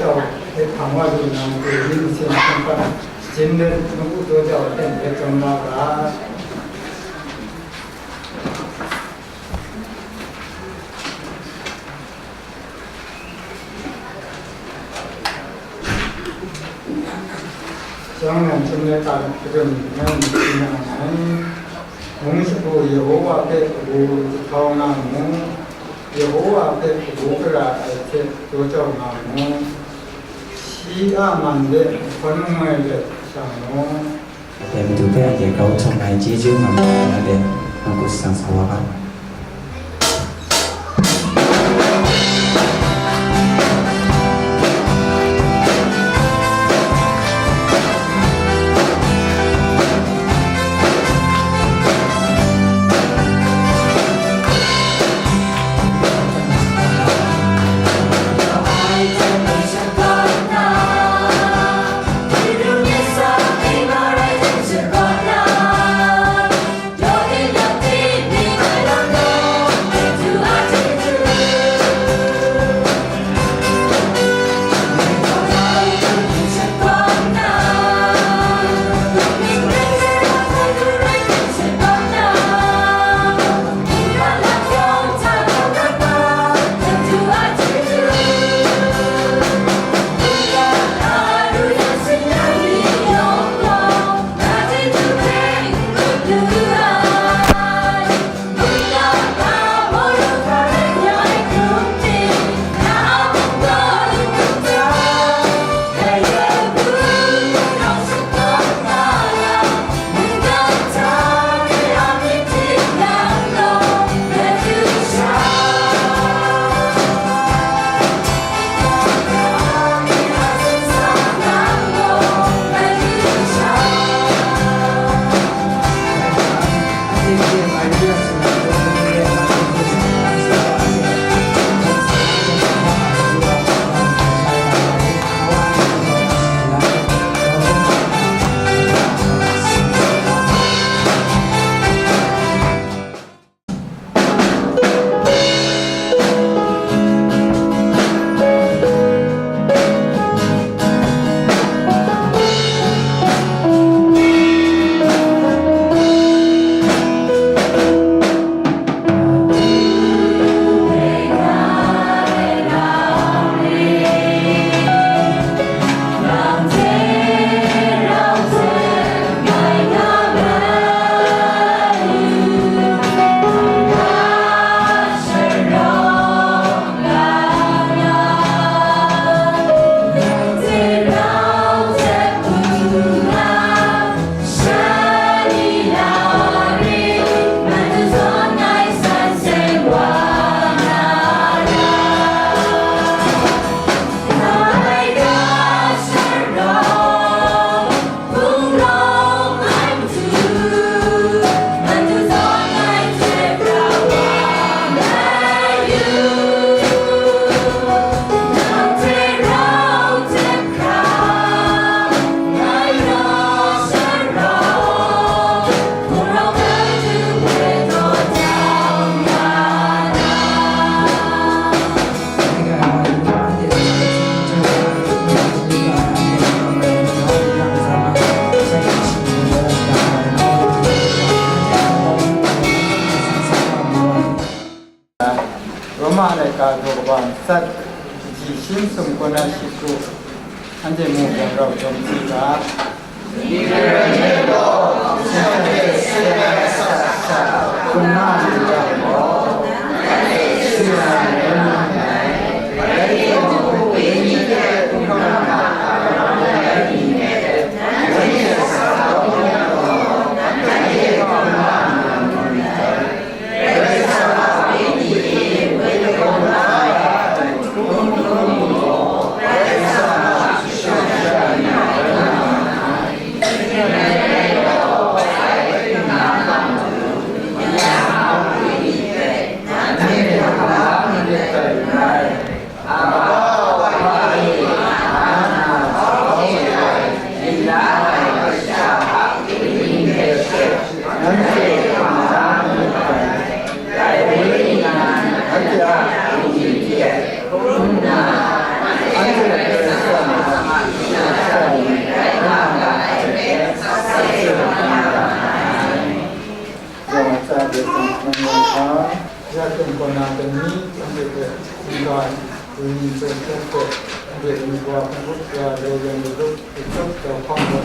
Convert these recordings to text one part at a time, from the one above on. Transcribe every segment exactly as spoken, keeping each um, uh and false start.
Jau hpe hpang wa lu nna, matu ni masin hpang hpang, jin let, mung u daw jau hte n let tawn wa ga. Shawng nnan chyum let a kadun nnan n hti na ai. Mung shagu Yehowa hpe kabu jahtau nga mu, Yehowa hpe kabu gara ai hte daw jau nga mu, shi a man de mahkawn mangai let shang mu. Dai Madu hpe anhte grau htum ai chyeju ngam ai hte, nang hku shang sa wa ga. รอมาในการโทรกบาลสัตว์จีชิมสมควรอาชีพ อันเดมูแห่งเราจงที่รัก Ni anhte hpe hkungga ai, kaning hpe hkyen hpe, anhte myit wa hpung hkrup ya, loi yen larup, hkrup ya hpang gaw,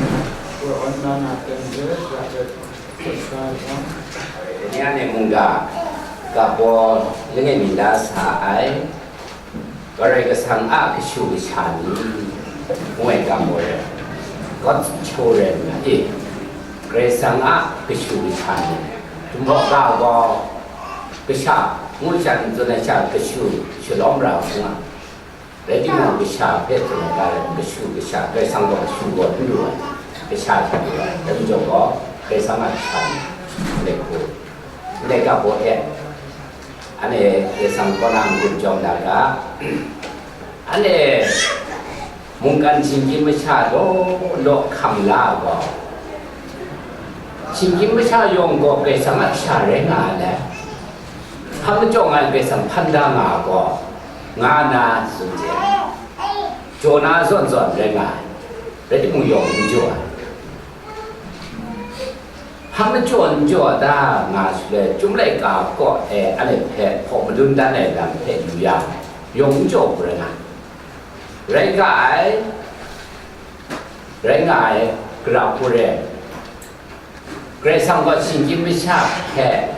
woi awn na na ten hte ya let, hkrup sa ai hkang. Ni anhte mungga, ga baw langai mi la sa ai, Karai Kasang a kashu kasha ni, ngu ai ga baw rai, God's children nga e, Karai Kasang a kashu kasha ni, Jinghpaw ga gaw, kasha, ngu sha n tsun ai sha, kashu shalawm ra hkrum nga. Rai timung, kasha hpe tsun ai ga rai, kashu kasha, Karai Kasang gaw kashu gaw n lu ai, kasha sha lu ai, dai majaw gaw, Karai Kasang a kasha ni, ndai hku, ndai ga baw e, anhte Karai Kasang kaw na n-gun jawm na ga, anhte mungkan shinggyim masha law law hkam la ai gaw, shinggyim masha yawng gaw Karai Kasang a kasha rai nga ai le, hpa majaw nga ai Karai Kasang hpan da nga ai gaw, nga na tsun hte, jaw na zawn zawn rai nga ai, rai timung yawng n jaw ai. Hpa majaw n jaw da nga shaloi, Chyum laika kaw e anhte hpe hpaw madun dan ai lam hpe yu yang, yawng n jaw hku rai nga ai. Rai nga ai, rai nga ai, gara hku re ai. Karai Kasang gaw shinggyim masha hpe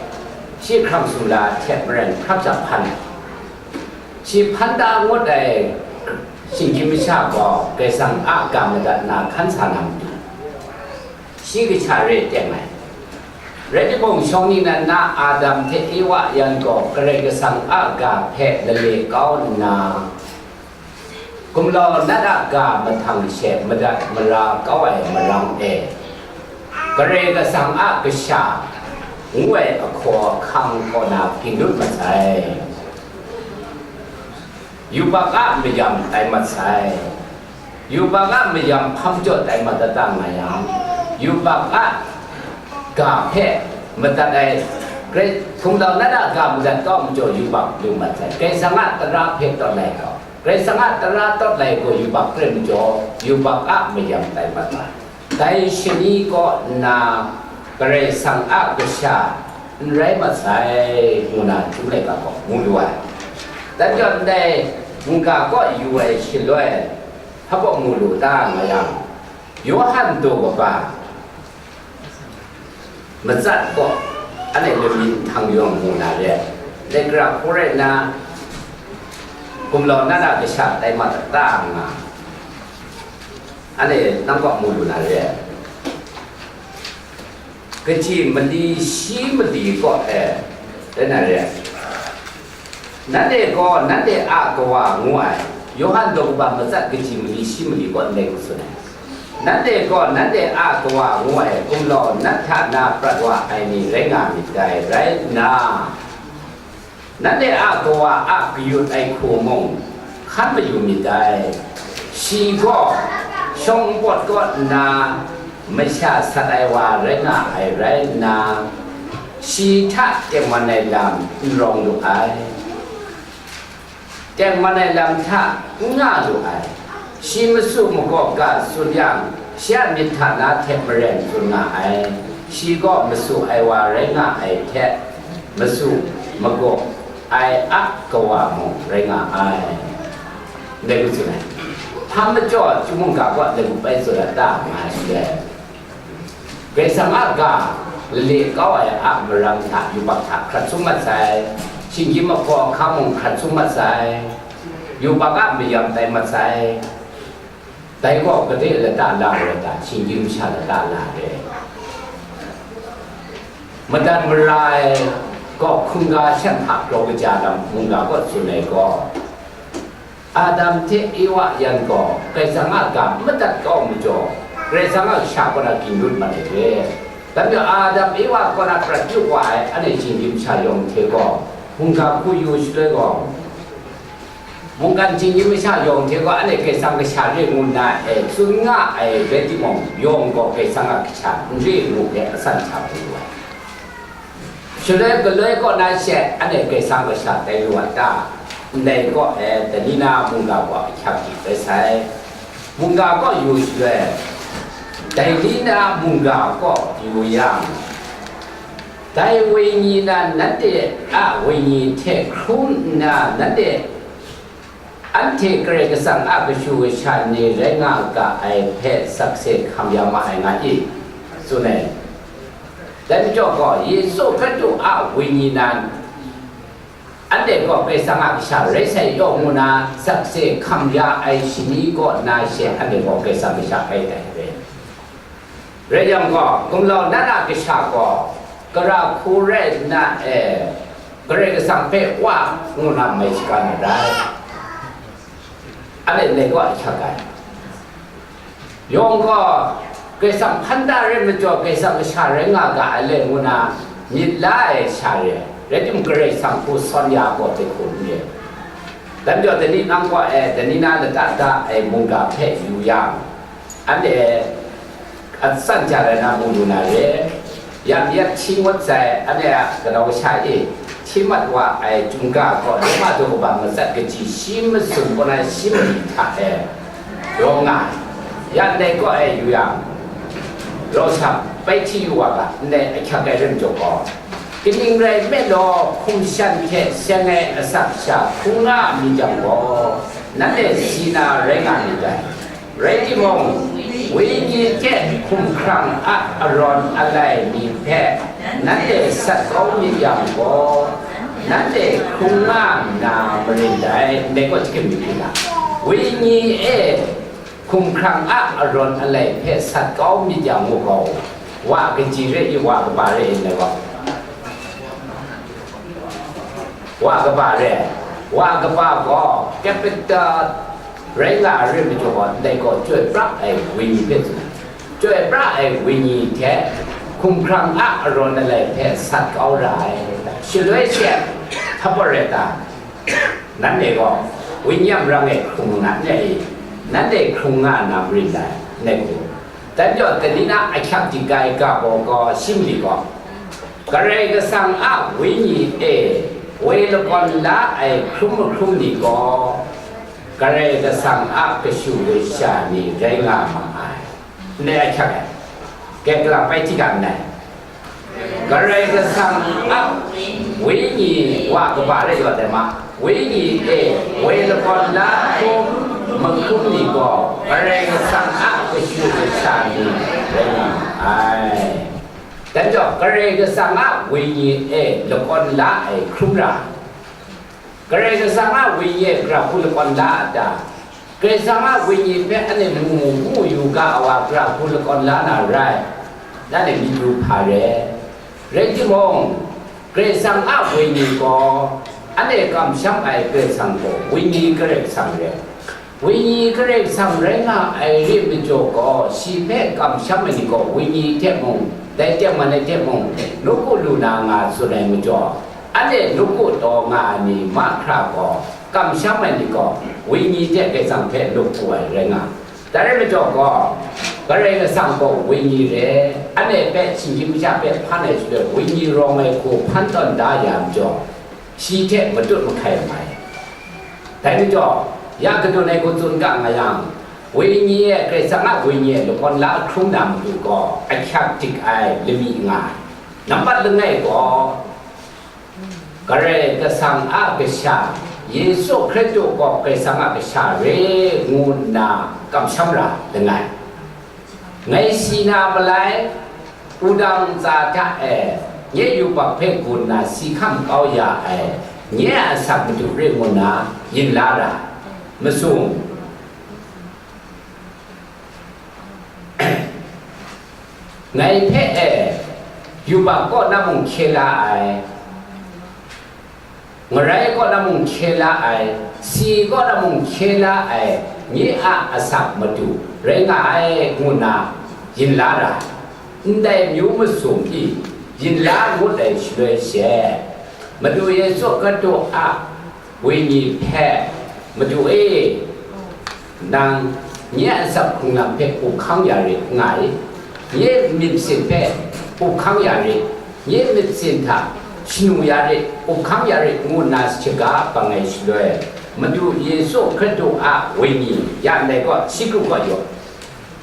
shi hkrang sumla hte maren hkrak jang hpan ai. Shi hpan da ngut ai shinggyim masha gaw Karai Kasang a ga madat na hkan sa na matu, shi kasha re teng ai. Rai timung, shawng ningnan na Adam hte Ewa yan gaw Karai Kasang a ga hpe lale kau nna, gumlau nat a ga mahtang she madat mara kau ai marang e, Karai Kasang a kasha ngu ai ahkaw ahkang kaw na ging dut mat sai. Yubak a mayam tai mat sai. Yubak a mayam hpa majaw tai mat ta ta nga yang, yubak a ga hpe madat ai, Karai, gumlau nat a ga madat kau majaw yubak lu mat sai. Karai Kasang a tara hpe tawt lai gaw, Karai Kasang a tara tawt lai gaw yubak hkrai majaw, yubak a mayam tai mat sai. Dai shani kaw nna Karai Kasang a kasha n rai mat sai, ngu na Chyum laika gaw mu lu ai. Dan jaw ndai mungga kaw yu ai shaloi, hpa kaw mu lu ta nga yang, Yawhan daw kaba matsat kaw, anhte lamyit nhtang yawng mu na re ai. Dai gara hku rai nna, gumlau nat a kasha tai mat ta nga, anhte nang kaw mu lu na re ai. Kaji mali shi mali kaw e, rai na re ai. Nanhte gaw nanhte a kawa ngu ai, Yawhan daw kaba matsat kaji mali shi mali kaw ndai hku tsun ai. Nanhte gaw nanhte a kawa ngu ai, gumlau nat hta na prat wa ai ni rai nga myit dai, rai nna, nanhte a kawa a kayut ai hku mung hkan mayu myit dai. Shi gaw shawng npawt kaw nna masha sat ai wa rai nga ai rai nna, shi hta tengman ai lam n rawng lu ai, tengman ai lam hta n nga lu ai. Shi masu magaw ga tsun yang, shi a myit hta na hte maren tsun nga ai. Shi gaw masu ai wa rai nga ai hte, masu magaw ai a kawa mung rai nga ai. Ndai hku tsun ai. Hpa majaw Chyum mungga kaw ndai hku bai tsun ai ta nga shi ai. Karai Kasang a ga lale kau ai a marang hta yubak hta hkrat sum mat sai, shinggyim ahkaw ahkang mung hkrat sum mat sai, yubak a mayam tai mat sai. Dai gaw gade lata la ai ta, shinggyim masha lata la ai. Madat mara ai gaw hkungga shan hta grau kaja lam mungga kaw tsun ai gaw, Adam hte Ewa yan gaw Karai Kasang a ga madat kau majaw, Karai Kasang a kasha kaw na ging lut mat ai re. Dai majaw Adam Ewa kaw na prat yu wa ai anhte shinggyim masha yawng hte gaw, mungga hku yu shaloi gaw, mungkan shinggyim masha yawng hte gaw anhte Karai Kasang kasha re ngu nna e tsun nga ai rai timung, yawng gaw Karai Kasang a kasha n re ngu hpe asan hta hku yu ai. Shaloi galoi kaw na she anhte Karai Kasang kasha tai lu ai ta? Ndai kaw e, Dalila mungga gaw ahkyak hkyit rai sai. Mungga kaw yu shaloi, Dalila mungga kaw yu yang, Dai Wenyi nan nanhte a wenyi hte hkrum nna, nanhte anhte Karai Kasang a kashu kasha ni rai nga ga ai hpe sakse hkam ya ma ai, nga i, tsun ai. Dai majaw gaw, Yesu Hkristu a Wenyi nan anhte gaw Karai Kasang a kasha rai sai yaw ngu na sakse hkam ya ai shani kaw na she anhte gaw Karai Kasang kasha rai dai re. Rai yang gaw, gumlau nat a kasha gaw, kara hku rai nna e, Karai Kasang hpe Wa ngu na mai shaga na rai. Anhte ndai kaw ahkyak ai. Yawng gaw, Karai Kasang hpan da rai majaw, Karai Kasang kasha rai nga ga ai le ngu na myit la ai sha re, rai timung, Karai Kasang hku sawn ya gaw hte hku n re. Dan jaw, dani nang gaw e, dani na lata da ai mungga hpe yu yang, anhte a tsan ja rai na mu lu na re. Ya myit hti ngut sai, anhte a kanau kasha e hti mat wa ai chyum ga gaw, Roma daw kaba matsat kaji shi matsun kaw na shi mali hta e rawng nga ai. Ya ndai kaw e yu yang, rau sa bai hti yu wa ga, ndai ahkyak ai rai majaw gaw, kaning rai nme law, hkum shan hte seng ai asak sha hkungga myit yang gaw, nanhte si na rai nga myit dai. Rai timung, wenyi hte hkumhkrang a arawn alai ni hpe nanhte sat kau myit yang gaw, nanhte hkrung nga nna marin dai, ndai kaw hte hkrit myit ga. Wenyi e hkumhkrang a arawn alai hpe sat kau myit yang ngu gaw, wa kaji re i, wa kaba re i, ndai gaw. Wa kaba re ai. Wa kaba gaw capital rai nga ai re majaw gaw, ndai gaw chyoi pra ai wenyi hpe tsun ai. Chyoi pra ai wenyi hte hkumhkrang a arawn alai hpe sat kau ra ai. Shaloi she, hpa rai ta? Nanhte gaw wenyi a marang e hkrung nga n re i? Nanhte hkrung nga na marin dai, ndai hku. Dan jaw, dani na ahkyak dik ai ga baw gaw, shi mali gaw, Karai Kasang a Wenyi e woi lakawn la ai hkrum mahkrum ni gaw, Karai Kasang a kashu kasha ni rai nga ma ai. Ndai ahkyak ai. Karai Kasang bai hti ga nngai. Karai Kasang a Wenyi wa kaba rai wa dai ma. Wenyi e woi lakawn la hkrum mahkrum ni gaw, Karai Kasang a kashu kasha ni rai nga ma ai. Dan jaw, Karai Kasang a Wenyi e lakawn la ai hkrum ra, Karai Kasang a Wenyi e gara hku lakawn la a ta? Karai Kasang a Wenyi hpe anhte mu mu yu ga ai wa gara hku lakawn la na rai, nanhte myit yu hpa re. Rai timung, Karai Kasang a Wenyi gaw, anhte kamsham ai Karai Kasang gaw Wenyi Karai Kasang re. Wenyi Karai Kasang rai nga ai re majaw gaw, shi hpe kamsham ai ni gaw wenyi hte mung, dai tengman ai hte mung, nawku lu na nga tsun ai majaw, anhte nawku taw nga ai ni mahkra gaw, kamsham ai ni gaw wenyi hte Karai Kasang hpe nawku ai rai nga. Dai rai majaw gaw, Karai Kasang gaw wenyi re, anhte hpe shinggyim masha hpe hpan ai shaloi, wenyi rawng ai hku hpan tawn da ya majaw, shi hte matut mahkai mai. Dai majaw, ya kadun ai hku tsun ga nga yang, Wenyi e, Karai Kasang a Wenyi e lakawn la hkrum na matu gaw, ahkyak dik ai lami nga ai. Nambat langai gaw, Karai Kasang a Kasha, Yesu Hkristu gaw Karai Kasang a Kasha re ngu nna kamsham ra langai. Ngai si na malai, wudang ntsa hta e, nye yubak hpe gun na si hkam kau ya ai, nye a asak madu re ngu nna yin la ra ai. Masum, ngai hpe e, yubak kaw na mung hkye la ai, ngarai kaw na mung hkye la ai, si kaw na mung hkye la ai, nye a asak madu rai nga ai, ngu nna yin la ra ai. Ndai myu masum pyi yin la ngut ai shaloi she, Madu Yesu Hkristu a Wenyi hpe, Madu e, nang nye a asak hkrung lam hpe up hkang ya rit, nga i, nye myit masin hpe up hkang ya rit, nye myit masin hta shanu ya rit, up hkang ya rit, ngu nna shaga bang ai shaloi, Madu Yesu Hkristu a Wenyi, ya ndai gaw, shi kru gaw yaw,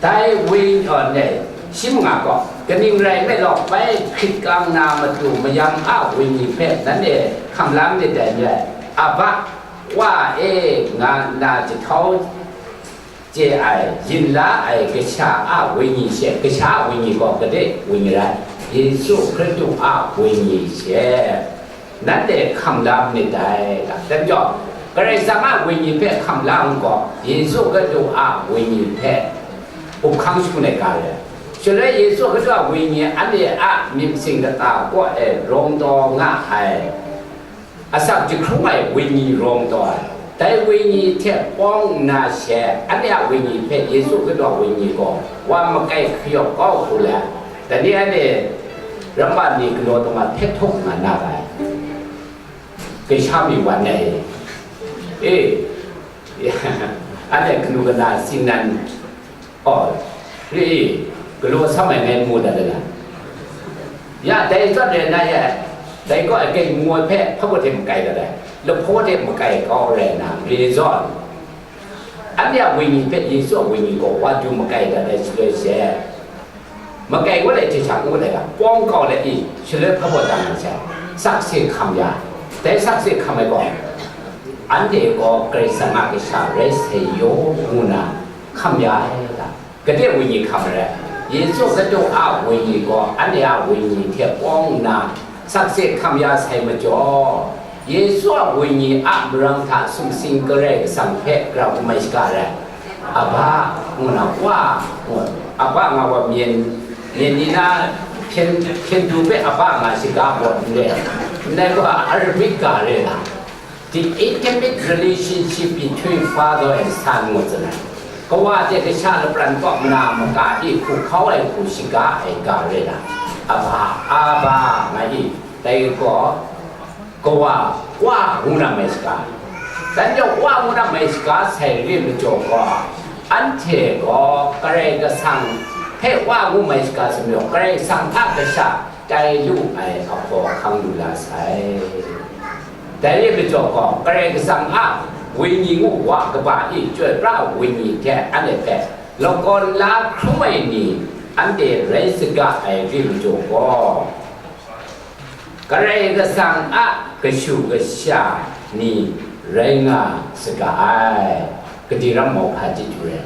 dai Wenyi, oh, ndai, shi manga gaw, Kaning rai nme law, bai hkrit kang na matu mayam a wenyi hpe nanhte hkam la myit dai n rai. Aba, Wa e, nga nna jahtau chye ai, yin la ai Kasha a wenyi she, Kasha a wenyi gaw gade wenyi rai, Yesu Hkristu a wenyi she, nanhte hkam la myit dai. Dai majaw, Karai Kasang a wenyi hpe hkam la ngu gaw, Yesu Hkristu a wenyi hpe up hkang shangun ai ga re. Shaloi Yesu Hkristu a wenyi anhte a myit masin kata kaw e rawng taw nga ai. Asak jahkrung ai wenyi rawng taw ai, dai wenyi hte pawng nna she, anhte a wenyi hpe Yesu Hkristu a wenyi gaw wa makai hkayawk kau hku let, dai ni anhte ramban ni galaw taw ma hpe htuk nga na ai. Kasha mi wan ai. E, anhte kanu kana singnan, oh, re, galaw sam ai ngai mu dat ai. Ya, dai zawn rai na ya, dai gaw akai mu ai hpe hpabaw hte makai dat ai, lahpaw hte makai kau rai na, re zawn. Anhte a wenyi hpe Yesu a wenyi gaw wa du makai dat ai shaloi she, makai wa le hte sha ngu ai ga, pawng kau let i, shaloi hpabaw dan ai sha, sakse hkam ya, dai sakse hkam ai gaw, anhte gaw Karai Kasang a kasha rai sai yaw ngu na hkam ya ai ga. Gade wenyi hkam ai rai, Yesu Hkristu a wenyi gaw anhte a wenyi hte pawng nna sakse hkam ya sai majaw, Yesu a wenyi a marang hta sumsing Karai Kasang hpe grau mai shaga rai. Aba, ngu na, Wa, ngu, Aba nga wa myen, myen ni na hpyen, hpyen du hpe Aba nga shaga gaw n re, ndai gaw Arabic ga re na. The intimate relationship between father and son ngu tsun ai. Kawa hte kasha lapran kaw mana maka e hku hkau ai hku shaga ai ga rai na. Aba, Aba, nga i, dai gaw, kawa, Wa ngu na mai shaga. Dan jau Wa ngu na mai shaga sai re majaw gaw, anhte gaw Karai Kasang hpe Wa ngu mai shaga sumyaw, Karai Kasang a kasha tai lu ai ahkaw ahkang lu la sai. Dai re majaw gaw, Karai Kasang a wenyi ngu wa kaba e chyoi pra ai wenyi hte anhte hpe lakawn la hkrum ai ni anhte rai saga ai re majaw gaw, Karai Kasang a kashu kasha ni rai nga saga ai. Kadi ram mau hpa chyeju rai.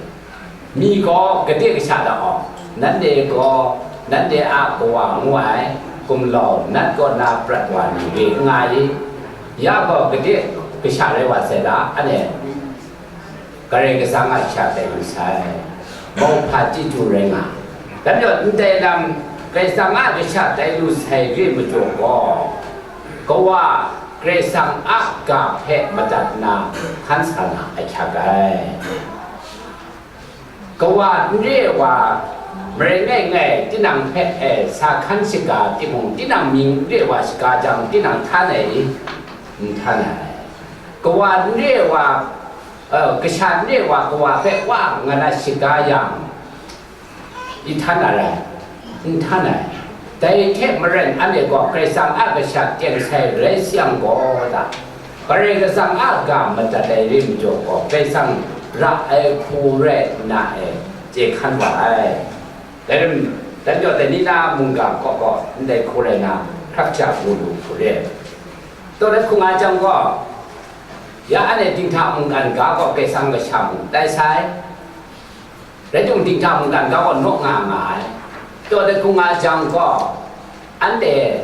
Mi gaw gade kasha da aw, nanhte gaw, nanhte a kawa ngu ai, gumlau nat kaw na prat wa ni re n nga i? Ya gaw gade kasha rai wa sai da, anhte Karai Kasang a sha tai lu sai, mau hpa chyeju rai nga. Dan yawt ndai lam Karai Kasang a kasha tai lu sai re majaw gaw, kawa Karai Kasang a ga hpe madat na hkan sa na ahkyak ai. Kawa n re ai wa, marai ngai ngai, tinang hpe, e, sa hkan shaga timung, tinang mying n re ai wa shaga jang, tinang htan ai i? N htan ai. Kawa n re ai wa, e, kasha n re ai wa, kawa hpe wa nga na shaga yang, i htan na rai? N htan ai. Dai hte maren anhte gaw Karai Kasang a kasha teng sai rai sayang gaw ta, Karai Kasang a ga madat ai re majaw gaw, Karai Kasang ra ai hku rai nna e, chye hkan wa ai. Dai rim, dan jaw dai ni na mungga kaw gaw ndai hku rai na, hkrak ja mu lu hku re. Taw dat hku nga jang gaw, ya anhte dinghta mungkan ga gaw Karai Kasang kasha mung tai sai. Rai timung, dinghta mungkan ga gaw naw nga nga ai. Taw dat hku nga jang gaw, anhte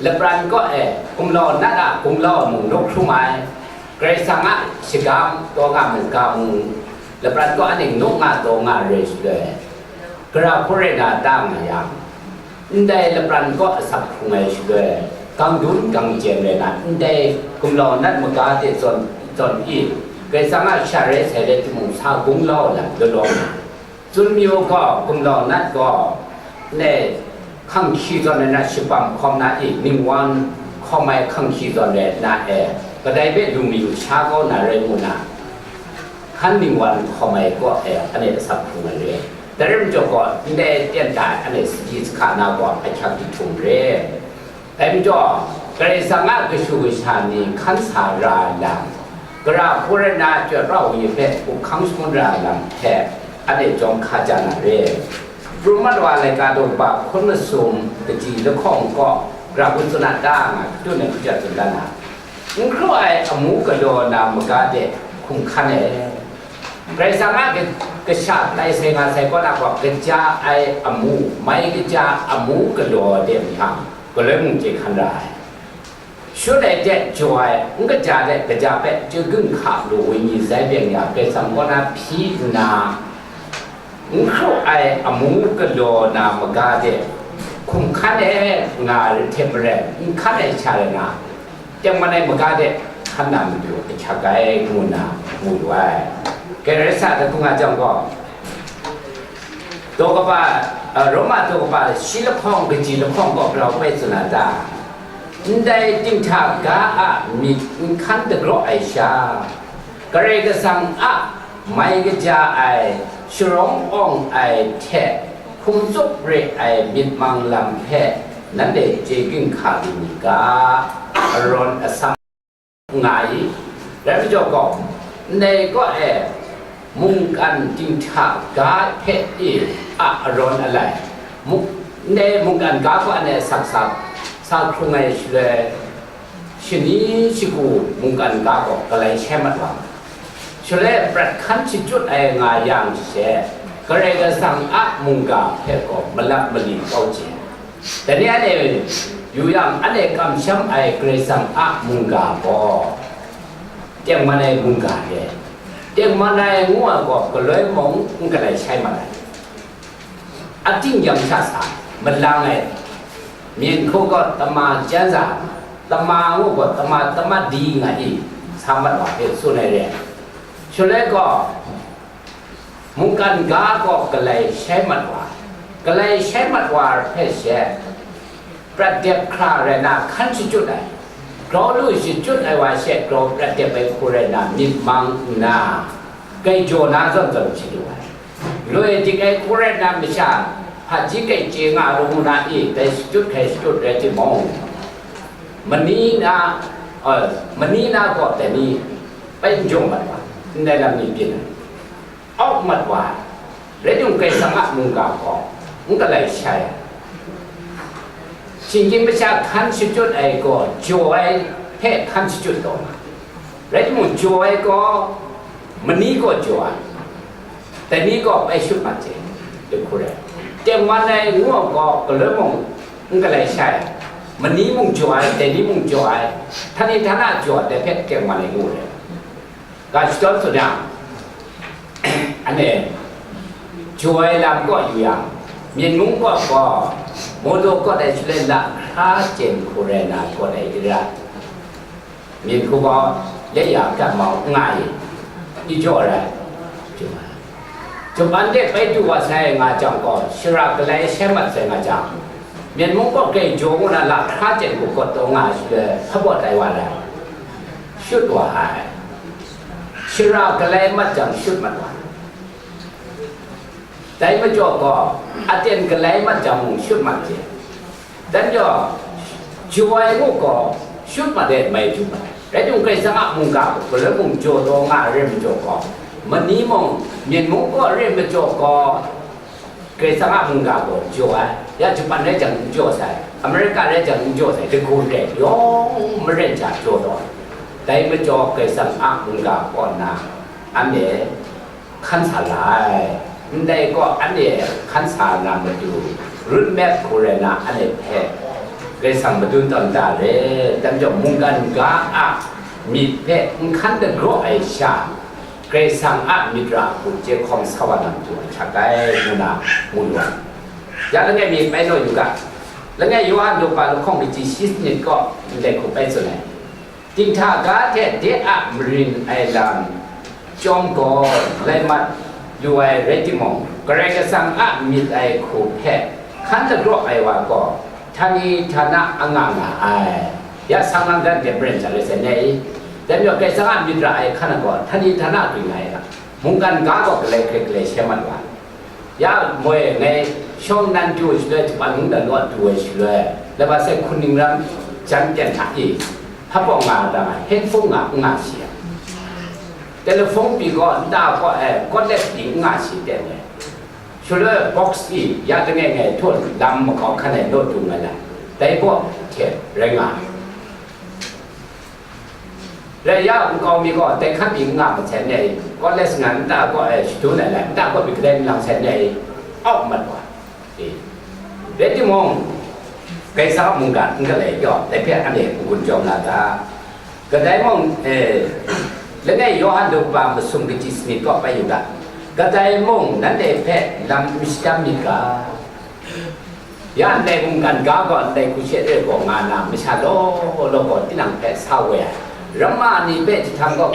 lapran kaw e gumlau nat a gumlau mung naw hkrum ai, Karai Kasang a shagam taw nga mung ga mung, lapran kaw anhte naw nga taw nga re shaloi, gara hku rai na ta nga yang, ndai lapran kaw asak hkrung ai shaloi, gang dun gang jen rai na, ndai gumlau nat maga de zawn, zawn i, Karai Kasang a sha rai sai rai timung, sa gunglau lam lalaw nga. Tsun mayu gaw, gumlau nat gaw, ndai hkang hkyi zawn ai na shapam hkawm na i, ningwan hkawm ai hkang hkyi zawn ai na e, kadai hpe lu mayu sha kau na rai ngu na, hkan ningwan hkawm ai kaw e, anhte asak hkrung ai re. Dai rai majaw gaw, ndai tenta e anhte sadi sahka na gaw ahkyak jahtum re. Dai majaw, Karai Kasang a kashu kasha ni hkan sa ra lam, gara hku rai na chyoi pra ai wenyi hpe up hkang shangun ra lam hte, anhte jawm hka ja na re. Rum mat wa laika daw ba hkun masum kaji lahkawng kaw, gara hku tsun a ta nga, katun ai hku ja tsun dan na, n hkru ai amu galaw na maga de hkum hkan e. Karai Kasang a ka-, kasha tai sai nga sai kaw na gaw, kaja ai amu, mai kaja amu galaw de mahtang, galoi mung chye hkan ra ai. Shut ai hte jaw ai, n kaja hte kaja hpe chye ging hka lu wenyi zai byeng ya, Karai Kasang kaw na hpyi nna, n hkru ai amu galaw na maga de hkum hkan e nga ai hte maren, n hkan ai sha rai na, tengman ai maga de hkan na matu ahkyak ai, ngu nna mu lu ai. Karai sa da hkung nga jang gaw, daw kaba, a, Roma daw kaba shi lahkawng kaji lahkawng gaw grau bai tsun a ta? Ndai dinghta ga a myit n hkan dagraw ai sha, Karai Kasang a mai kaja ai, sharawng awng ai hte hkum tsup re ai myit mang lam hpe nanhte chye ging hka lu mi ga, arawn asam nga i, rai majaw gaw, ndai kaw e mungkan dinghta ga hpe e a arawn alai, mu-, ndai mungkan ga kaw e saksa sa hkrung ai shaloi, shani shagu mungkan ga gaw galai shai mat wa, shaloi prat hkan shachyut ai nga yang she, Karai Kasang a mungga hpe gaw malap mali kau chye. Dai ni anhte yu yang, anhte kamsham ai Karai Kasang a mungga gaw tengman ai mungga re. Tengman ai ngu ai gaw galoi mung n galai shai mat ai. Ating yang sha sa, malang ai, myen hku gaw tama jan za, tama ngu gaw tama, tama di nga i, sa mat wa hpe tsun ai re. Shaloi gaw, mungkan ga gaw galai shai mat wa, galai shai mat wa hpe she, prat dep hkra rai na hkan shachyut ai, grau lu shachyut ai wa she grau prat dep ai hku rai na myit mang nna, grai jaw na zawn zawn chye lu ai. Loi dik ai hku rai na masha hpaji grai chye nga ru ngu na i, dai shachyut hkrai shachyut rai timung, mani na, eh, mani na gaw dai ni bai n jaw mat wa, ndai lam ni byin ai. Auk mat wa ai, rai timung, Karai Kasang a mungga gaw n galai shai ai. Shinggyim masha hkan shachyut ai gaw, jaw ai hpe hkan shachyut taw nga, rai timung, jaw ai gaw, mani gaw jaw ai, dai ni gaw bai shut mat chye, dai hku rai. Tengman ai ngu ai gaw, galoi mung n galai shai ai, mani mung jaw ai, dai ni mung jaw ai, htani htana jaw ai, dai hpe tengman ai ngu rai. Ga shadawn tsun yang, anhte jaw ai lam kaw yu yang, myen mung kaw gaw, Mawdaw kaw dai shaloi lahkra chyen hku rai na kaw dai ira, myen hku gaw laya gat mau n nga i, i jaw ai rai. Jaw ai. Japan de bai du wa sai nga jang gaw, shara galai shai mat sai nga jang, myen mung kaw grai jaw ngu na lahkra chyen hku gaw taw nga ai shaloi, hpabaw tai wa ai. Shut wa ai. Shara galai mat jang shut mat wa ai. Dai majaw gaw, aten galai mat jang mung shut mat je. Dan jaw, jaw ai ngu gaw, shut mat ai mai du mat ai. Rai timung, Karai Kasang a mungga gaw, galoi mung jaw taw nga ai rai majaw gaw, mani mung, myen mung kaw rai majaw gaw, Karai Kasang a mungga gaw jaw ai. Ya Japan rai jang n jaw sai, America rai jang n jaw sai, dagu ndai yawng maren hta jaw taw ai. Dai majaw Karai Kasang a mungga kaw nna, anhte hkan sa la ai. Ndai gaw anhte hkan sa na matu, roadmap hku rai na anhte hpe Karai Kasang madun tawn da re, dan jaw mungkan ga a myit hpe n hkan dagraw ai sha, Karai Kasang a myit ra hku chye hkawm sa wa na matu ahkyak ai, ngu na mu lu ai. Ya langai mi bai naw yu ga, langai Yawhan daw pa lahkawng kaji shi sanit kaw ndai hku bai tsun ai. Dinghta ga hte de a marin ai lam chyawm gaw lai mat lu ai rai timung, Karai Kasang a myit ai hku hpe hkan dagraw ai wa gaw, htani htana a nga nga ai. Ya sang lang dan de maren sha rai sai ne i? Dan yawng Karai Kasang a myit ra ai hkan gaw, htani htana kring nga ai ga, mungkan ga gaw galai hkrai galai shai mat wa ai. Ya moi ngai shawng nan du ai shaloi, Japan mung dan law du ai shaloi, laba sai hkuning ram jan pyan hta e, hpa pawng nga dang ai, handphone nga n nga shi ai. Telephone pyi gaw, nta gaw, eh, kawt let pyi n nga shi ten ai. Shaloi box i ya langai ngai htawn lam makau hkan ai naw dung ai lam, dai baw hte rai nga ai. Rai ya, nkau mi gaw dai hkan pyi n nga masai ni, college nga nta gaw, eh, shadun ai lai, nta gaw pyi kadai n lang sai ni, au mat wa. Eh, rai timung, Kaisa mungga n galai yaw, dai hpe anhte n-gun jawm na ga. Kadai mung, eh, langai Yawhan daw kaba masum kaji sanit kaw bai yu ga. Kadai mung, nanhte hpe lam n shadam myit ga. Ya ndai mungkan ga gaw ndai hku she re gaw nga na, masha law law gaw tinang hpe sa we ai. Ramma ni hpe jahtam gaw,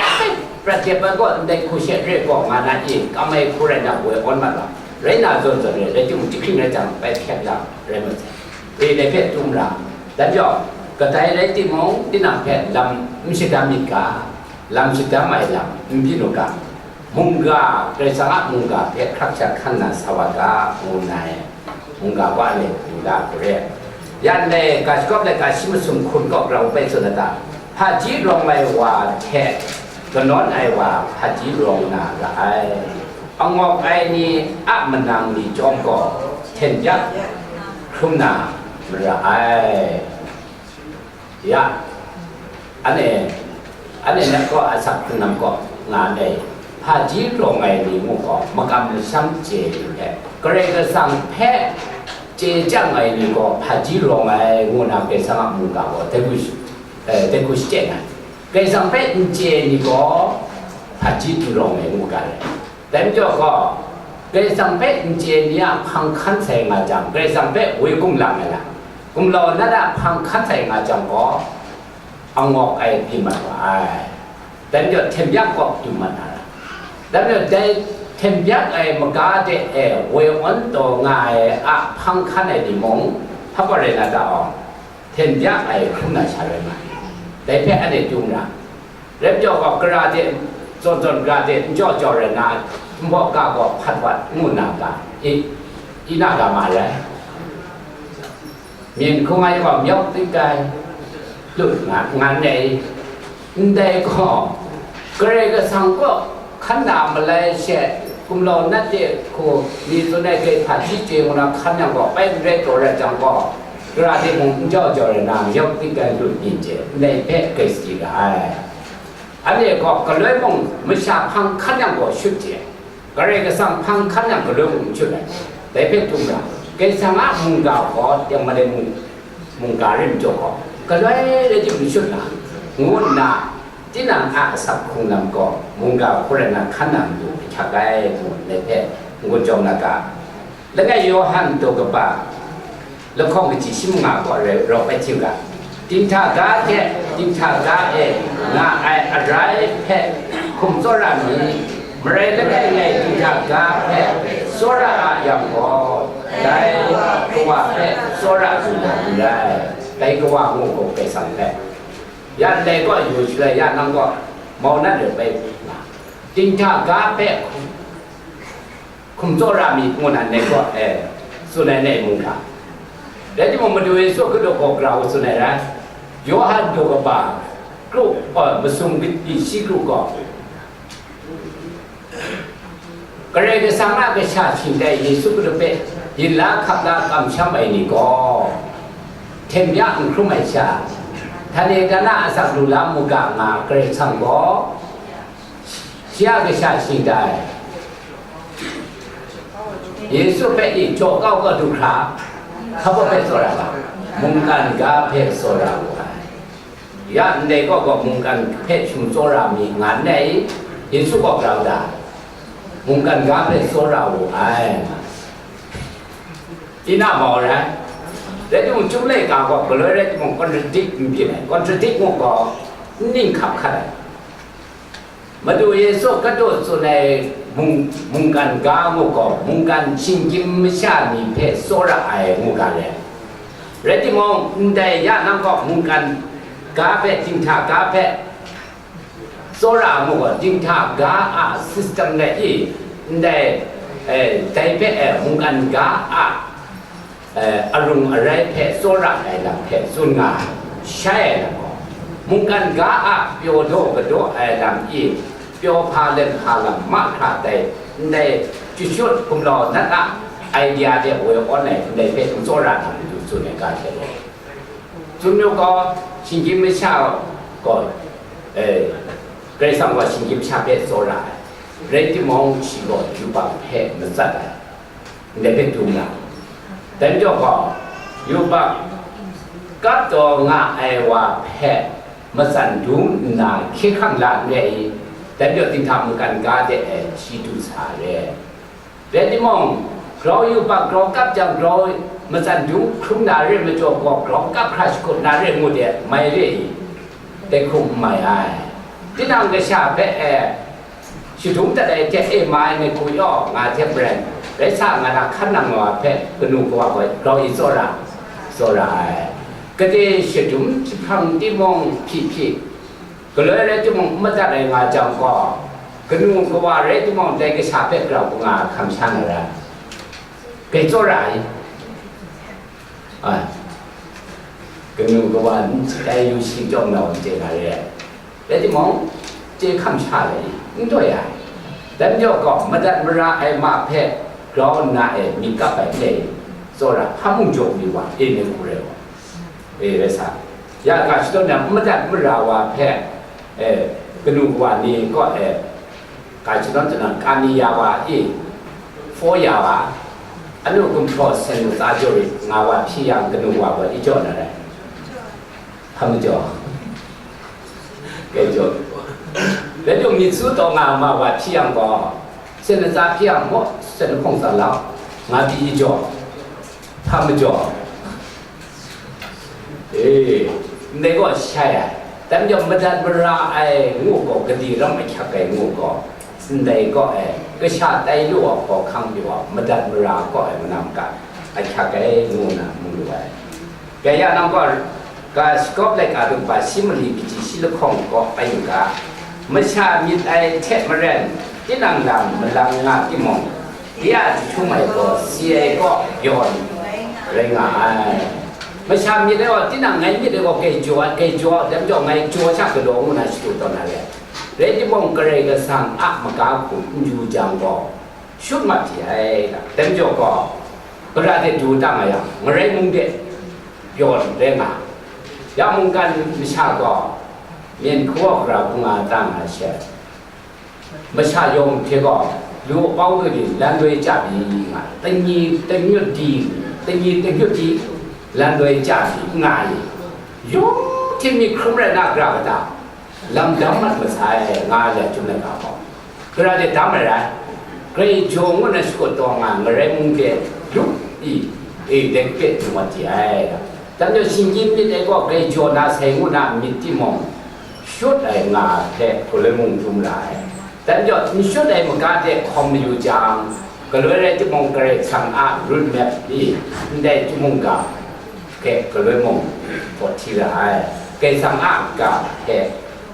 prat dep ai gaw ndai hku she re gaw nga na, e, kam ai hku rai na, woi awn mat wa. Rai na zawn zawn re, rai timung, jahkring rai jang, bai hkyep yang rai masai. E, dai hpe tum ra. Dan jaw, kadai rai timung, tinang hpe lam n shadam myit ga, lam shadam ai lam n byin u ga. Mungga, Karai Kasang a mungga hpe hkrak sha hkan na sa wa ga, ngu nna e, mungga wa le, mungga hku re. Ya ndai ga shagawp let ga shi masum hkun kaw grau bai tsun ai ta? Hpaji rawng ai wa hte kanawn ai wa hpaji rawng na ra ai. Angawk ai ni a manang ni chyawm gaw hten byak hkrum na mara ai. Ya, anhte, anhte na kaw asak hkrung lam kaw nga ndai, hpaji rawng ai ni ngu gaw, makam masham chye ni hpe, Karai Kasang hpe chye chyang ai ni gaw, hpaji rawng ai ngu na Karai Kasang a mungga gaw, dai hku sh-, eh, dai hku shachyen ai. Karai Kasang hpe n chye ni gaw, hpaji n rawng ai ngu ga ai. Dai majaw gaw, Karai Kasang hpe n chye ni a hpang hkan sai nga jang, Karai Kasang hpe woi gumlang ai lam, gumlau nat a hpang hkan sai nga jang gaw, angawk ai byin mat wa ai. Dai majaw, hten byak kaw du mat na ra. Dai majaw, dai hten byak ai maga de e woi awn taw nga ai a hpang hkan ai ni mung, hpa gaw rai na ta awng, hten byak ai hkrum na sha rai nga ai. Dai hpe anhte dung ra. Rai majaw gaw, gara de, zawn zawn gara de, n jaw jaw rai na, nbaw ga gaw hpat wat ngu na ga, i, i na ga ma rai. Myen hkung ai gaw myawk tit ai, lut nga, nga nei. Ndai gaw, Karai Kasang kaw hkan na malai she, gumlau nat de hku, mi tsun ai grai hpaji chye ngu na hkan yang gaw, bai n rai taw rai jang gaw, gara de mung n jau jau rai na, myawk tit ai lut yin chye, ndai hpe grai sadi ga ai. Anhte gaw galoi mung masha hpang hkan yang gaw shut chye ai, Karai Kasang hpang hkan yang galoi mung n shut ai, dai hpe htum ra, Karai Kasang a mungga gaw yang malai mung, mungga rim jaw gaw, galoi rai tim n shut na, ngu nna, tinang a asak hkrung lam gaw mungga hku rai na hkan na matu ahkyak ai, ngu ndai hpe n-gun jawm na ga. Langai Yawhan daw kaba lahkawng kaji shi manga gaw rai, rawk ai hte ga, dinghta ga hte dinghta ga e nga ai arai hpe hkum tsawra mi, marai langai ngai dinghta ga hpe tsawra a yang gaw, dai Kawa hpe tsawra lu na n rai, dai Kawa ngu gaw Karai Kasang hpe. Ya ndai gaw yu shaloi ya nang gaw mau na rai bai nga, dinghta ga hpe hkum tsawra mi ngu na ndai gaw, e, tsun ai nai mung hta. Rai timung, Madu Yesu hkrit gaw grau tsun ai rai. Yawhan daw kaba kru, e, masum kaji shi kru gaw, Karai Kasang a Kasha shingtai Yesu Hkristu hpe yin la hkap la kamsham ai ni gaw, hten bya n hkrum ai sha, htane tana asak lu la mu ga nga Karai Kasang gaw, shi a Kasha shingtai Yesu hpe i jaw kau kau du hkra, hpa baw hpe tsawra ga, mungkan ga hpe tsawra wu ai. Ya ndai gaw gaw mungkan hpe hkum tsawra mi nga nngai, Yesu gaw grau da, mungkan ga hpe tsawra wu ai. Ina mau rai. Rai timung, Chyum laika gaw galoi rai timung, contradict n byin ai. Contradict ngu gaw, n ning hkap hkat ai. Madu Yesu hkrit tsun ai mung-, mungkan ga ngu gaw, mungkan shinggyim masha ni hpe tsawra ai ngu ga re. Rai timung, ndai ya nang gaw mungkan ga hpe, dinghta ga hpe tsawra ngu gaw, dinghta ga a system rai i, ndai, eh, dai hpe, eh, mungkan ga a eh, arung arai hpe tsawra ai lam hpe tsun nga ai, shai ai lam gaw, mungkan ga a pyaw daw kadaw ai lam i, pyaw hpa let hpa lam mahkra tai, ndai Shut gumlau nat a idea de woi awn ai ndai hpe n tsawra na matu tsun ai ga hte gaw, tsun yu gaw, shinggyim masha gaw, eh, Karai Kasang gaw shinggyim masha hpe tsawra ai, rai timung, shi gaw yubak hpe matsat ai, ndai hpe dum na. Dai majaw gaw, yubak kap taw nga ai wa hpe matsan dum nna hkye hkrang la n re i, dai majaw dinghta mungkan ga de ai shi du sa re. Rai timung, grau yubak grau kap jang grau matsan dum hkrum na re majaw gaw, grau kap hkra shakut na re ngu de mai re i, dai hkum n mai ai. Tinang kasha hpe e shadum dat ai hte e ma ai myit hku yaw nga hte maren, rai sa nga na hkan nang wa hpe kanu kawa gaw grau i tsawra, tsawra ai. Gade shadum jahprang timung hpyi hpyi, galoi rai timung n madat ai nga jang gaw, kanu kawa rai timung dai kasha hpe grau nga hkam sha na ra, gai tsawra ai. Ai, kanu kawa n chye ai yu shi chyawm na wa n chye na re ai. Rai timung, chye hkam sha ai, n doi ai. Dai majaw gaw, madat mara ai ma hpe grau nna e myit kap ai n le, tsawra hpa mung jaw mi wa, e myit hku rai wa, e rai sa. Ya ga shadawn na n madat mara wa hpe, e, kanu kawa ni kaw e, ga shadawn jang, kani ya wa i, hpaw ya wa, anu gumhpraw sen matsa jaw i nga wa hpyi yang, kanu kawa gaw i jaw na rai? Hpa majaw? Gai jaw. Rai timung, myit su taw nga ma wa hpyi yang gaw, sen matsa hpyi yang maw, sen lahkawng tsa lau, nga pyi i jaw? Hpa majaw? E, ndai gaw shai ai. Dai majaw madat mara ai ngu gaw, gade ram ahkyak ai ngu gaw, ndai gaw e, kasha tai lu ai hkawhkam pyi wa, madat mara gaw e, manam ga ahkyak ai ngu na mu lu ai. Kaya nang gaw, ga shakawp laika dum ba shi mali kaji shi lahkawng gaw bai yu ga, masha myit ai hte maren, tinang lam malang nga timung, ya jahtum ai gaw si ai kaw yawn rai nga ai. Masha myit ai gaw, tinang ngai myit ai gaw gai jaw ai, gai jaw ai, dai majaw ngai jaw sha galaw ngu na shadu tawn na re. Rai timung, Karai Kasang a maga hku n yu jang gaw, shut mat hte ai, dai majaw gaw, gara de du ta nga yang, ngarai mung de pyaw rai nga, ya mungkan masha gaw, myen hkawa gara hkung nga ta nga she, masha yawng hte gaw, lu pau lu di lan loi chya pyi nga, tanyi tanyut di, tanyi tanyut di lan loi chya pyi nga i, yawng hte myit hkrum rai na gara kata, lam dam mat masai nga le, Chyum laika gaw, gara de dam ai rai, Karai jaw ngu na shakut taw nga, ngarai mung de lup i, e, dai hpe du mat de ai. Dai majaw, shinggyim myit ai gaw, Karai jaw na sai ngu na myit timung, shut ai nga hte galoi mung dum ra ai. Dai majaw, n shut ai maga de hkawm mayu jang, galoi rai timung, Karai Kasang a roadmap i, ndai timung ga hte galoi mung gaw hti ra ai. Karai Kasang a ga hte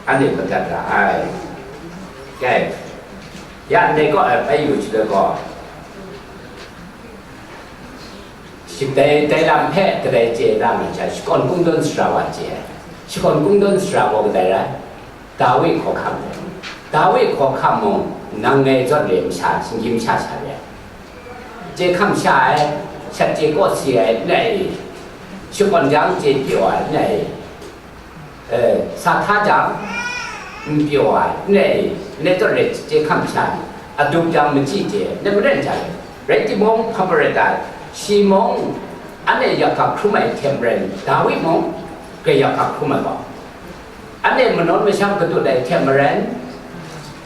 anhte madat ra ai. Gai, ya ndai gaw, eh, bai yu shi let gaw, shi-, dai, dai lam hpe kadai chye na nga sha, shakawn kungdawn sara wa chye ai. Shakawn kungdawn sara gaw kadai rai? Dawi hkawhkam rai. Dawi hkawhkam mung, nang ngai zawn re masha, shinggyim masha sha re ai. Chye hkam sha ai, shat chye kawsi ai n rai i, shakawn jang chye pyaw ai n rai i, eh, sa hta jang n pyaw ai n rai i, ndai zawn re chye hkam sha ai, adup jang machyi chye ai, ndai maren jang rai timung, hpa marai ta ai, shi mung, anhte yak hkak hkrum ai hte maren, Dawi mung, Karai yak hkak hkrum ai gaw, anhte manawn masham katut ai hte maren,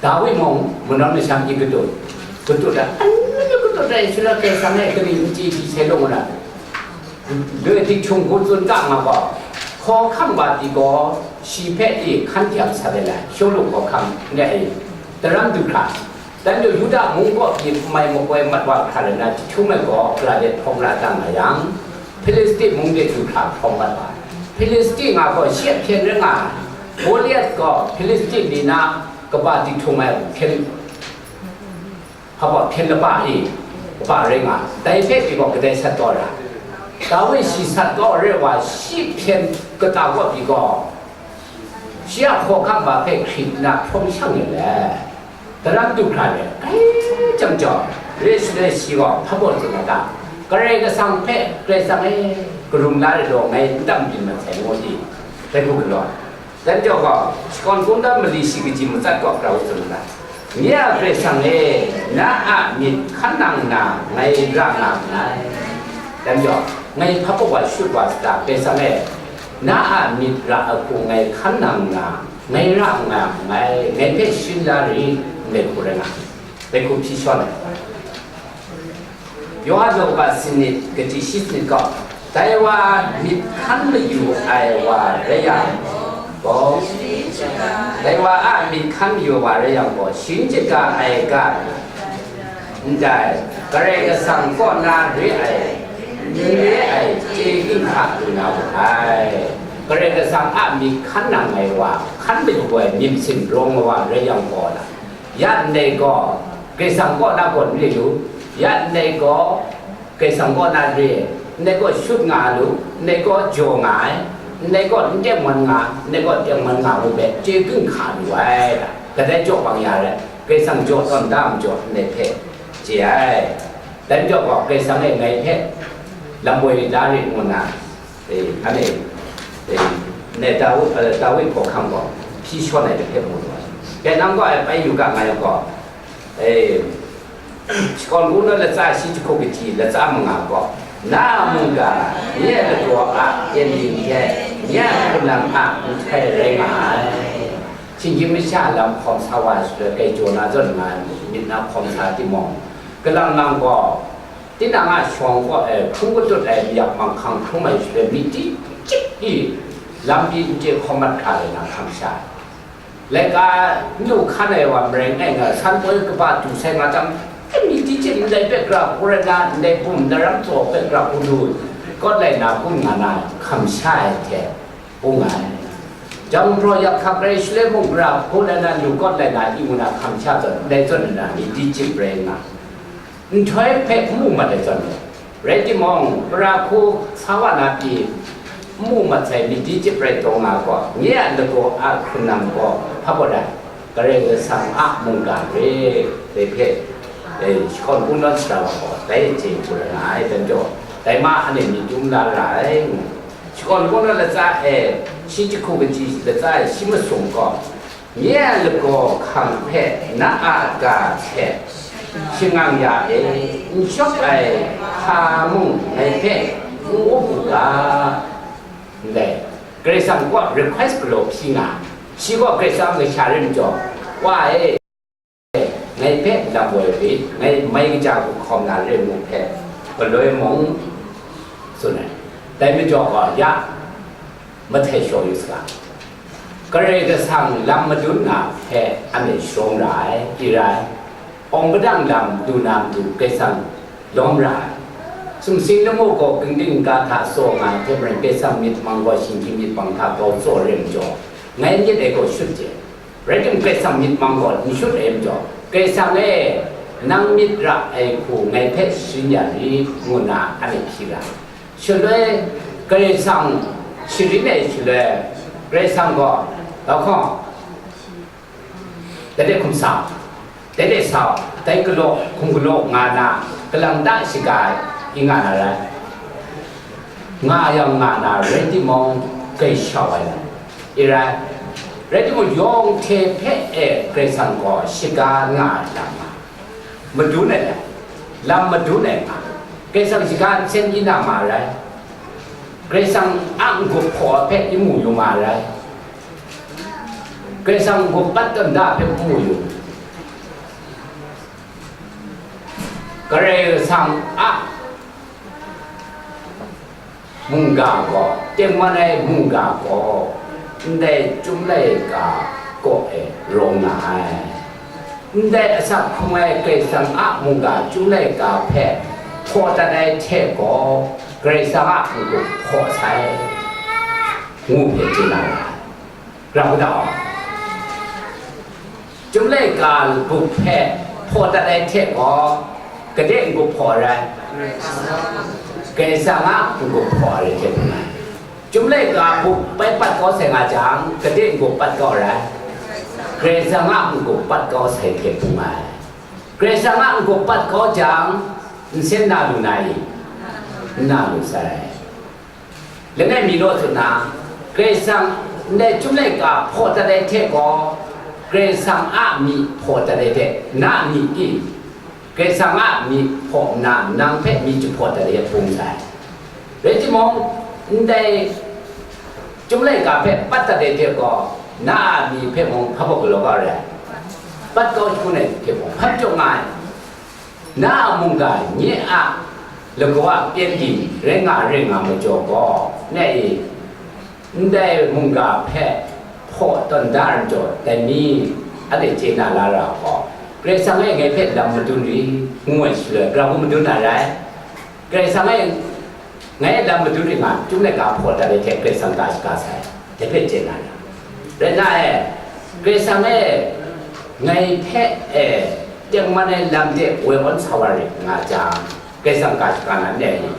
Dawi mung manawn masham i katut, katut ai, anhte katut ai shaloi Karai Kasang e kani n chye pyi sai lung na, doi diktung hku tsun ga nga gaw, hkawhkam wa pyi gaw, shi hpe i hkan jam sa ai lai, Shawlu hkawhkam n rai i, daram du hkra, dan jaw Yuda mung kaw pyi mai makoi mat wa hkra let na, jahtum ai gaw gara de hprawng la dan nga yang, Hpilisti mung de du hkra hprawng mat wa ai. Hpilisti nga gaw shi a hpyen rai nga ai. Goliat gaw Hpilisti ni na kaba diktung ai hpyen, hpa hpyen laba e, kaba rai nga ai. Dai hpe pyi gaw kadai sat kau ra ai. Dawi shi sat kau re wa, shi hpyen kata kaw pyi gaw, shi a hkawhkam wa hpe hkrit nna hprawng shang let, daram du hkra let, grai jang jau, Re shaloi shi gaw hpa baw tsun ai ta? Karai Kasang hpe, Karai Kasang e, karum la rai law, ngai n tam byin mat sai, ngu di, dai hku galaw ai. Dai majaw gaw, shakawn kungdawn mali shi kaji matsat gaw grau tsun ai ta? Nye a Karai Kasang e, na a myit hkan nang nna, ngai ra nga nngai. Dai majaw, ngai hpa baw wa shut wa sa ta? Karai Kasang e, na a myit ra ai hku ngai hkan nang nna, ngai ra nga nngai, ngai hpe sharin la rit, ndai hku rai nga. Dai hku hpyi shawn ai. Yawhan daw kaba sanit, kaji shi sanit gaw, dai wa myit hkan mayu ai wa rai yang gaw, dai wa a myit hkan mayu wa rai yang gaw, sharin shaga ai ga, ndai, Karai Kasang kaw na re ai, n re ai, chye ginhka lu na wu ai. Karai Kasang a myit hkan nang ai wa, hkan mayu ai myit masin rawng wa rai yang gaw, ya ndai gaw, Karai Kasang kaw na gaw n re lu, ya ndai gaw, Karai Kasang kaw na re, ndai gaw shut nga lu, ndai gaw jaw nga ai, ndai gaw n teng wan nga, ndai gaw teng wan nga ngu hpe chye ginhka lu ai. Kadai jaw bang ya rai, Karai Kasang jaw tawn da majaw ndai hpe chye ai. Dai majaw gaw, Karai Kasang e ngai hpe lam woi la rit ngu nna, e, anhte, e, ne Dawi, e, Dawi hkawhkam gaw hpyi shawn ai hpe mu lu ai. Dai nang gaw e bai yu ga nga yang gaw, e, shakawn kungdawn latsa shi jahku kaji latsa manga gaw, na a mungga, nye a lagaw a kyen ling hte, nye a hpunang a nhtoi rai nga ai. Shinggyim masha lam hkawm sa wa shaloi, grai jaw na zawn nga ai myit na hkawm sa timung, kalang nang gaw, tinang a shawng kaw e hkrung katut ai mayak manghkang hkrum ai shaloi, myit di chyip i lam pyi n chye hkawm mat hkra ai na hkam sha ai. Laika n du hkan ai wa maren ai nga, san poi kaba du sai nga jang, myit di chyip ndai hpe gara hku rai na, ndai bum daram tsaw hpe gara hku du kawt lai na kun nga na hkam sha ai hte, bung ai. Jang hpraw yak hkak rai shaloi mung, gara hku rai na, lu kawt lai na, i ngu na hkam sha zawn, ndai zawn nna myit di chyip rai nga, nhtoi hpe n mu mat ai zawn, rai timung, gara hku sa wa na pyi n mu mat sai myit di chyip rai taw nga gaw, nye a lagaw a hkrun nang gaw hpa baw rai, Karai Kasang a mungga re, dai hpe, e, shakawn kungdawn sara wa gaw, dai chye hku rai nga ai, dai majaw, dai ma anhte myit dum la ra ai, ngu. Shakawn kungdawn latsa e, shi jahku kaji latsa e, shi masum gaw, nye a lagaw hkang hpe na a ga hte shangang ya e, n shawp ai hpa mung ngai hpe n up u ga, ndai, Karai Kasang kaw request galaw hpyi nga, shi gaw Karai Kasang kasha rai majaw, Wa e, ngai hpe lam woi rit, ngai mai kaja hku hkawm na re mu hpe, galoi mung tsun ai. Dai majaw gaw, ya, mahtai shaw yu saga. Karai Kasang lam madun na hpe anhte sharawng ra ai, i rai. Awng padang lam du na matu Karai Kasang lawm ra ai. Sumsing lamu gaw gingding ga hta tsaw nga ai hte maren, Karai Kasang myit mang gaw shinggyim myit mang hta grau tsaw re majaw, ngai myit e gaw shut je. Rai timung, Karai Kasang myit mang gaw n shut ai majaw, Karai Kasang e, nang myit ra ai hku ngai hpe sharin ya rit, ngu nna anhte hpyi ra. Shaloi Karai Kasang sharin ai shaloi, Karai Kasang gaw, Lahkawng, dai de hkum sa, dai de sa, dai galaw, hkum galaw nga na, kalang ta shaga i nga na rai. Nga yang nga na rai timung, grai shau ai lam i rai. Rai timung, yawng hte hpe e Karai Kasang gaw shaga nga ai lam nga, madun ai lam, lam madun ai nga, Karai Kasang shaga nsen i na ma rai. Karai Kasang a n-gup hpaw ai hpe i mu yu ma rai. Karai Kasang n-gup pat tawn da hpe n mu yu. Karai Kasang a mungga gaw, tengman ai mungga gaw, ndai Chyum laika kaw e rawng nga ai. Ndai asak hkrung ai Karai Kasang a mungga Chyum laika hpe hpaw dat ai hte gaw, Karai Kasang a n-gup hpaw sai, ngu hpe chye na ra ai. Ram u ga, Chyum laika bup hpe hpaw dat ai hte gaw, gade n-gup hpaw ai rai? Karai Kasang a n-gup hpaw ai rai hte bung ai. Chyum laika bup bai pat kau sai nga jang, gade n-gup pat kau ai rai? Karai Kasang a n-gup pat kau sai hte bung ai. Karai Kasang a n-gup pat kau jang, nsen na lu na i? N na lu sai. Langai mi law tsun na, Karai Kasang ndai Chyum laika hpaw dat ai hte gaw, Karai Kasang a myi hpaw dat ai hte, na myi i? Karai Kasang a myi hpaw nna, nang hpe myi jahpaw dat ai hpung sai. Rai timung, ndai Chyum laika hpe pat dat ai hte gaw, na a myi hpe mung hpa baw galaw kau re ai? Pat kau shangun ai hte mung, hpa jaw nga ai? Na a mungga nye a lagaw a pyengdi rai nga rai nga majaw gaw, nye e, ndai mungga hpe hpaw tawn da ai majaw, dai ni, anhte chye na la ra gaw, Karai Kasang e ngai hpe lam madun ri, ngu ai shaloi, gara hku madun na rai? Karai Kasang e ngai lam madun ring nga, Chyum laika hpaw dat ai hte Karai Kasang ga shaga sai, dai hpe chye na ra. Rai nna e, Karai Kasang e ngai hpe e tengman ai lam de woi awn sa wa ring nga jang, Karai Kasang ga shaga na n rai ni?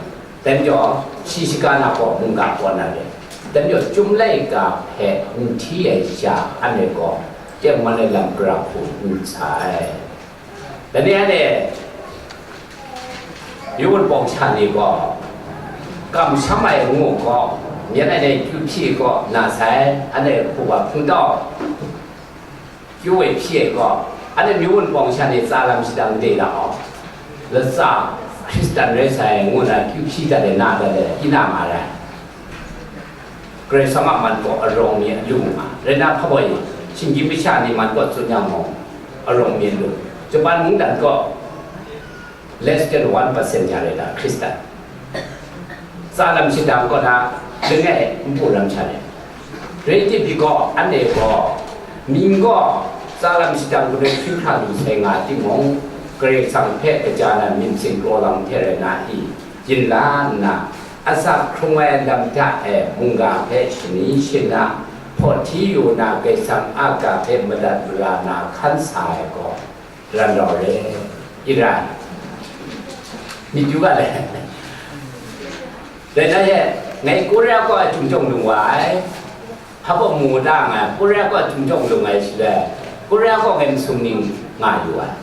Dai majaw, shi shaga na gaw mungga kaw na re. Dai majaw, Chyum laika hpe n hti ai sha, anhte gaw tengman ai lam gara hku n sa ai. Dai ni anhte, myu wunpawng sha ni gaw, kamsham ai ngu gaw, myen ai ni kyu hpyi gaw na sai, anhte hpu wa hpungtau, kyu woi hpyi ai gaw, anhte myu wunpawng sha ni tsa lam shadang de na gaw, latsa Hkristan rai sai ngu na kyu hpyi dat ai na dat ai, hpyi na ma rai. Karai Kasang a man gaw arawng mi a lu nga, rai nna hpa baw e, shinggyim masha ni man gaw tsun yang gaw, arawng mi a lu. Japan mungdan gaw less than one percent ya rai na Hkristan. Tsa lam shadang kaw na langai n pru lam sha rai. Rai timung gaw, anhte gaw, mying gaw tsa lam shadang hku hkyu hkra lu sai nga timung, Karai Kasang hpe kaja na myit singkraw lam hte rai na i? Yin la nna, asak hkrung ai lam hta e mungga hpe shani shana, hpaw hti yu na, Karai Kasang a ga hpe madat mara na hkan sa ai gaw, ran rau re, i rai. Myit yu ga le. Rai na ye, ngai Korea kaw ai htumjawng lung wa ai. Hpa kaw mu da nga ai, Korea kaw htumjawng lung ai shaloi, Korea kaw ngai masum ning nga yu ai.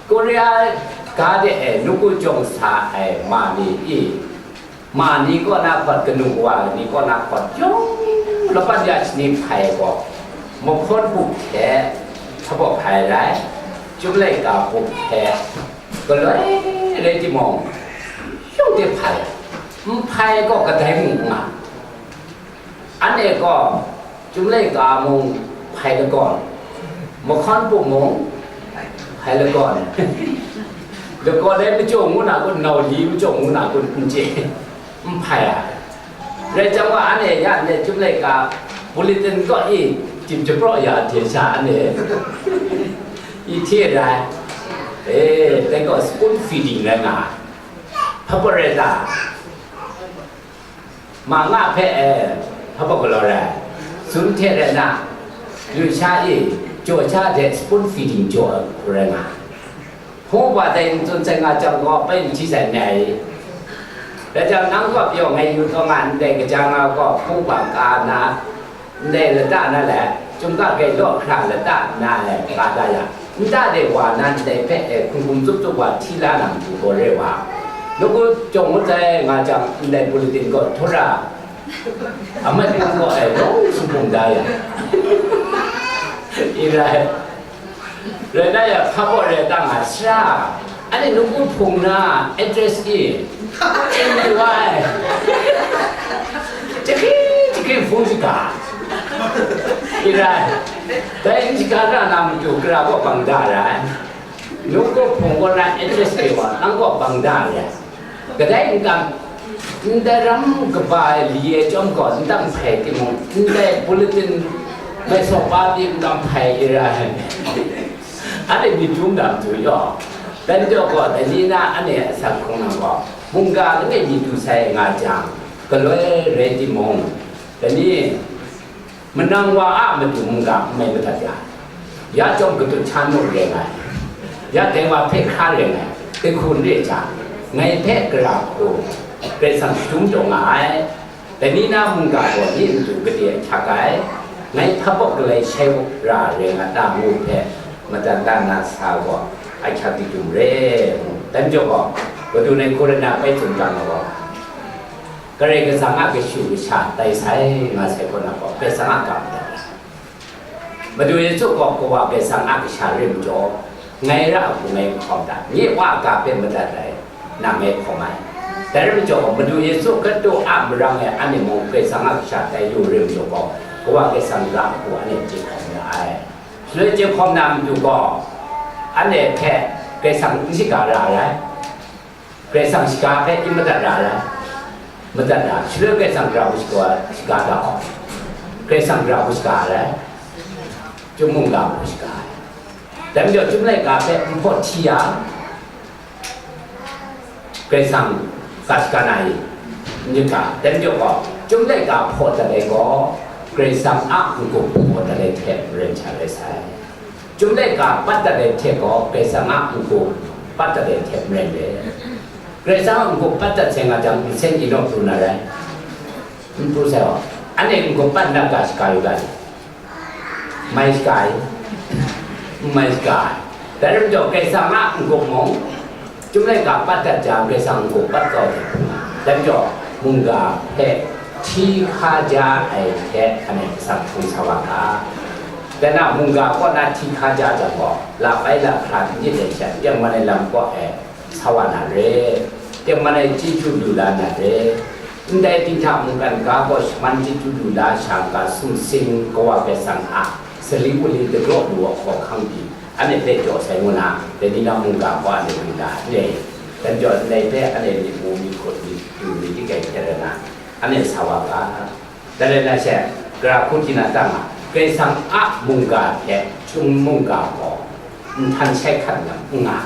Korea ga de e nawku jawng sa ai ma ni i, ma ni kaw na hkawt, kanu kawa ni kaw na hkawt, yawng laban ya shani hpai gaw, mahkawn bup hte hpa baw hpai rai, Chyum laika bup hte galoi rai timung, yawng de hpai, n hpai gaw kadai mung n nga. Anhte gaw, Chyum laika mung hpai lagawn, mahkawn bup mung hpai lagawn, lagawn ai majaw ngu na kun, nau li majaw ngu na kun, n chye, n hpai ai. Rai jang wa, anhte ya ndai Chyum laika bulletin kaw i, jim japraw ya hte sha anhte i hte rai. E, dai gaw spoon feeding rai nga ai. Hpa baw rai ta? Ma nga hpe, e, hpa baw galaw rai? Sun hte rai na, yu sha e, jaw sha hte spoon feeding jaw ai hku rai nga ai. Hpung hpa dai n tsun sai nga jang gaw, bai n hti sai n rai. Rai jang, nang kaw pyaw ngai yu taw nga ndai kaja nga gaw, hpung hpa ka na, ndai lata na le, Chyum ga gai law hkra lata na le, ka da ya, nta de wa na ndai hpe, e, hkum hkum tsup tsup wa hti la na matu gaw re wa. Nawku jawng ngut ai nga jang, ndai bulletin gaw htura, amat nang gaw, e, long sumhpung da ya. I rai. Rai na ya, hpa baw rai ta nga sha, anhte nawku hpung na address e, N Y, jahkring jahkring hpung shaga, i rai, dai n shaga na na matu gara gaw bang da rai, nawku hpung kaw na address e wa, nang gaw bang da rai. Kadai n kam, ndai ram kaba ai li e chyawm gaw, n dang hpai timung, ndai bulletin mai sawp pa pyi n dang hpai i ra ai. Anhte myit dum dam tu yaw. Dai majaw gaw, dai ni na anhte a asak hkrung na gaw, mungga langai mi du sai nga jang, galoi rai timung, dai ni, manang wa a matu mungga n mai madat ya, ya chyawm katut hta naw re nga ai, ya dai wa hpe hkra re nga ai, dai hku n re ai hta, ngai hpe gara hku Karai Kasang shadum taw nga ai. Dai ni na mungga gaw ni matu gade ahkyak ai, ngai hpa baw galai shai ra re nga ta ngu hpe, madat da na sa gaw, Ai hkyak di dum re, mu. Dan jaw gaw, Madu nai hku rai na bai tsun ga nga gaw, Karai Kasang a kashu kasha tai sai nga sai kaw na gaw, Karai Kasang a ga madat ai. Madu Yesu gaw Kawa Karai Kasang a kasha rai majaw, ngai ra a hku ngai hkawm da, nye Wa a ga hpe madat ai, nang ngai hkawm ai. Dai rai majaw gaw, Madu Yesu Hkristu a marang e anhte mung Karai Kasang a kasha tai yu rai majaw gaw, Kawa Karai Kasang ga a hku anhte chye hkawm ra ai. Shaloi chye hkawm na matu gaw, anhte hpe Karai Kasang n shaga ra ai. Karai Kasang shaga hpe n madat ra ai. Madat ra, shaloi Karai Kasang gara hku shaga, shaga ga hkawk. Karai Kasang gara hku shaga ai. Chyum mungga hku shaga ai. Dai majaw, Chyum laika hpe n hpaw hti yang, Karai Kasang ga shaga na i? N shaga. Dai majaw gaw, Chyum laika hpaw dat ai gaw, Karai Kasang a n-gup hpaw dat ai hte maren sha rai sai. Chyum laika pat dat ai hte gaw, Karai Kasang a n-gup pat dat ai hte maren re. Karai Kasang a n-gup pat dat sai nga jang, nsen inawk pru na rai? N pru sai gaw, anhte n-gup pat nna ga shaga yu ga ni? Mai shaga ai? N mai shaga ai. Dai rai majaw, Karai Kasang a n-gup mung, Chyum laika pat dat jang, Karai Kasang n-gup pat kau ai hte hpung ai. Dai majaw, mungga hpe hti hkaja ai hte anhte asak hpung sa wa ga. Dai na mungga kaw na hti hkaja jang gaw, la bai la hkra n yit ai sha, tengman ai lam kaw e sa wa na re, tengman ai chyeju lu la na re. Ndai dinghta mungkan ga gaw shaman chyeju lu la sha n-ga, sumsing Kawa Karai Kasang a sali wunli dagraw lu ai hkawhkam pyi, anhte hpe jaw sai ngu na, dai ni na mungga gaw anhte lu la ai. Dan jaw ndai hpe anhte myit mu, myit hkut, myit du, myit dik ai hte rai na, anhte sa wa ga. Dai rai na she, gara hku hti na tang a, Karai Kasang a mungga hte Chyum mungga gaw nhtan shai hkat lam n nga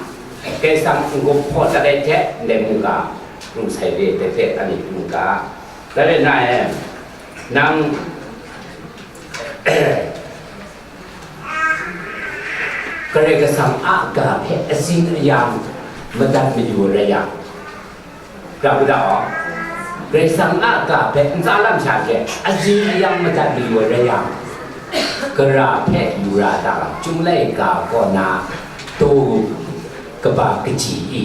ai. Karai Kasang n-gup hpaw dat ai hte ndai mungga pru sai re, dai hte anhte pru n ga. Dai rai na e, nang Karai Kasang a ga hpe azing ayang madat mayu rai yang, Pra Buddha gaw, Karai Kasang a ga hpe ntsa lam sha hte azing ayang madat mayu ai rai yang, gara hpe yu ra ta, Chyum laika kaw na taw kaba kaji i,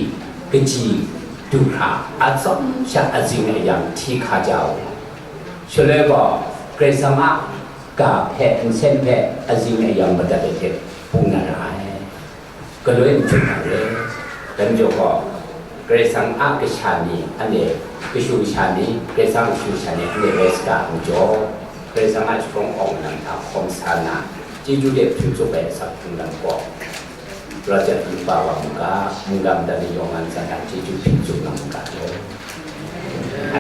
kaji du hkra atsawm sha azing ayang hti hkaja u. Shaloi gaw, Karai Kasang a ga hpe nsen hpe azing ayang madat ai hte bung na ra ai. Galoi n htum na re. Dai majaw gaw, Karai Kasang a kasha ni, anhte kashu kasha ni, Karai Kasang a kashu kasha ni, anhte rai saga ai majaw, Karai Kasang a sharawng awng lam hta hkawm sa nna, chyeju de hpyi tsup ai asak hpung lam gaw, Rochester Hpungba wa mungga, mungga madat ni yawng a ntsa hta chyeju hpyi tsup na mungga jaw.